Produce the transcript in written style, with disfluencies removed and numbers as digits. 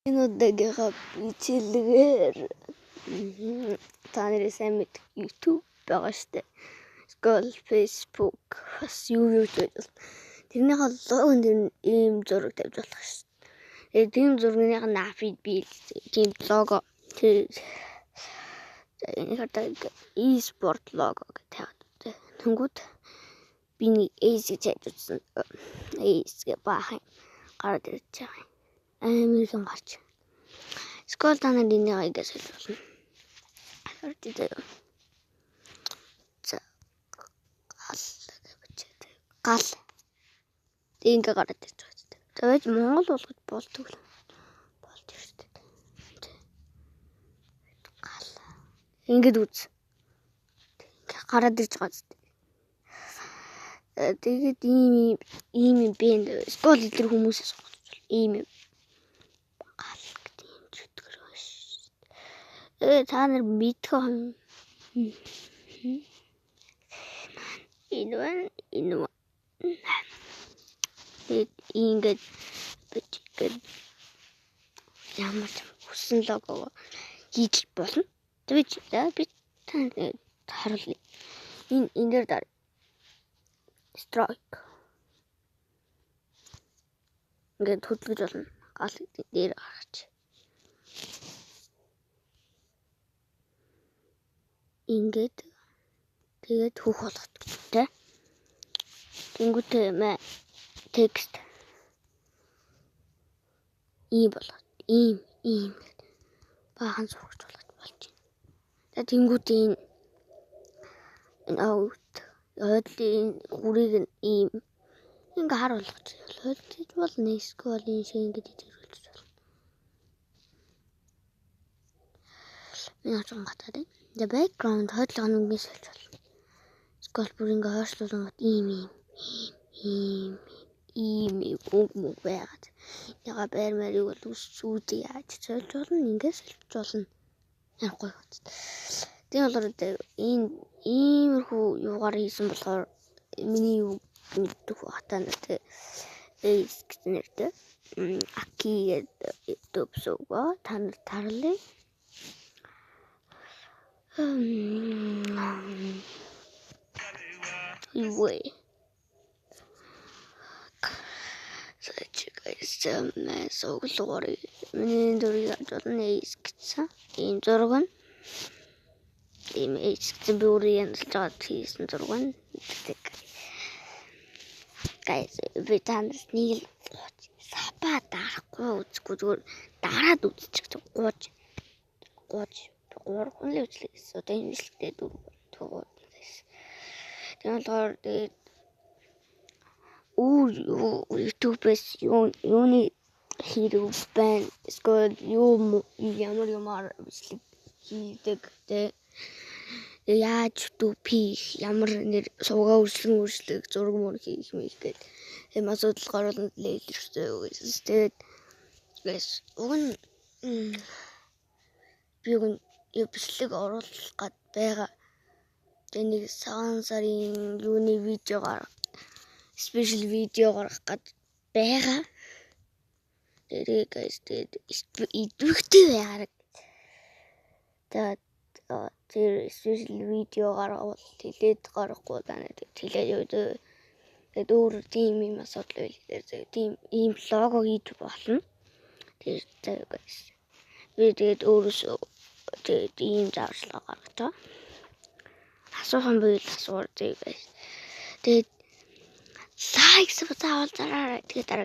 Энэ удаагийнхаа бичлэгээр та нарын сайн мэдэх YouTube байгаа штэ. Эсвэл Facebook бас юу юу ч байж болно. Тэрнийхээ логон дээр нь ийм зураг тавьж болох шүү. Тэгээд тийм зургийнхаа нафид би тийм лого тэр за энэ хардаа e-sport лого гэж тавиад. Тэнгүүд би нэг Ace гэж хайж утсан. Ace гэ баахан гараад ирж байгаа юм. Амар их гарч. Эсвэл та нар энийг ингэж сольж болно. Харж заяа. За гал гэж бичээд. Гал. Тэг ингээ гараад ирж байгаа ч. За байж Монгол болгож болдог л. Болд шүү дээ. Гал. Ингээд үз. Ингээ гараад ирж байгаа ч. Тэгээд ийм ийм юм бэ. Эсвэл эдгээр хүмүүсээс сонгож бол ийм юм. Гал гэдэг юм чөтгөр байна шүү. Та нар мэдэх юм. Энэ байна, энэ байна. Тэгээд ингээд бичгээд ямар ч хүссэн лого хийж болно. Тэгээд за би та харуулъя. Энэ дээр дараа stroke ингээд хөдөлгөж болно. Гал дээр гарч. Ингээд тэгээд хүүх болгодог тэ. Тэнгүүтээ мэ текст ийм болгоод ийм ийм баахан зурагч болгож болж байна. За тэнгүүтээ энэ энэ аут хойдлын хүрийг нь ийм ингээ хар болгож хойдож болно. Эсвэл энэ шиг ингээд идэвхжүүлж болно. Энэ жоохон гатаад байна. За background хойдлого нь өнгө сольж болно. Эсвэл бүр ингээ хойшлуулангууд ийм ийм ийм ийм өнгө мөнгө байгаад. Яга байр мэрийг бол үсүүдээ яаж сольж болно. Ингээ сольж болно. Ямар гоё бат. Тийм болохоор энэ иймэрхүү юугаар хийсэн болохоор миний юу мэддэг хатаа тэ Ace гэсэн нэртэй Аки гэдэг YouTube сувгаа та нар тарлаа. Юу вэ? За чи guys сууглуугаар миний зургийг авч болно Ace гэсэн. Ийм зураг нь ийм Ace гэсэн би өөрөө янзлж байгаа хийсэн зураг нь. Guys би танаас нэг л сапа дарахгүй үзэхгүй зүгээр дараад үзчих гууж гууж гурван л үзлээ гэсэн. Одоо энэ бичлэгтээ дөрөв төгөө гэсэн. Тийм болохоор тэгээд өөр YouTube-ээс юуны хэрэг байна? Эсвэл юу ямар юмар бичлэг хийдэг те? Яаж YouTube хийх, ямар нэр сувгаа үржлэн үржлэг, зураг мөр хийх мэх гээд тийм асуудал гарвал нэлээ гэсэн. Тэгээд guys уг нь би уг нь бичлэг оруулах гад байгаа. Тэгээ нэг цагаан сарын юуны видео гарах спешиал видео гаргах гад байгаа. Тэгээд guys тэгээд идэвхтэй байгаарай. Тэгээд тэр спешиал видео гаргавал тэлээд гаргахгүй даа тэлээд юу. Тэгээд өөр тийм юм асуудал байлээ. Тийм ийм лого хийж болно. Тэр заяа guys. Би тэгээд өөрөөсөө тэгээд ийм зааварчилгаа гаргаж байгаа. Асуух юм байвал асуур заяа guys. Тэгээд лайк заавал дараарай. Тэгээд дараа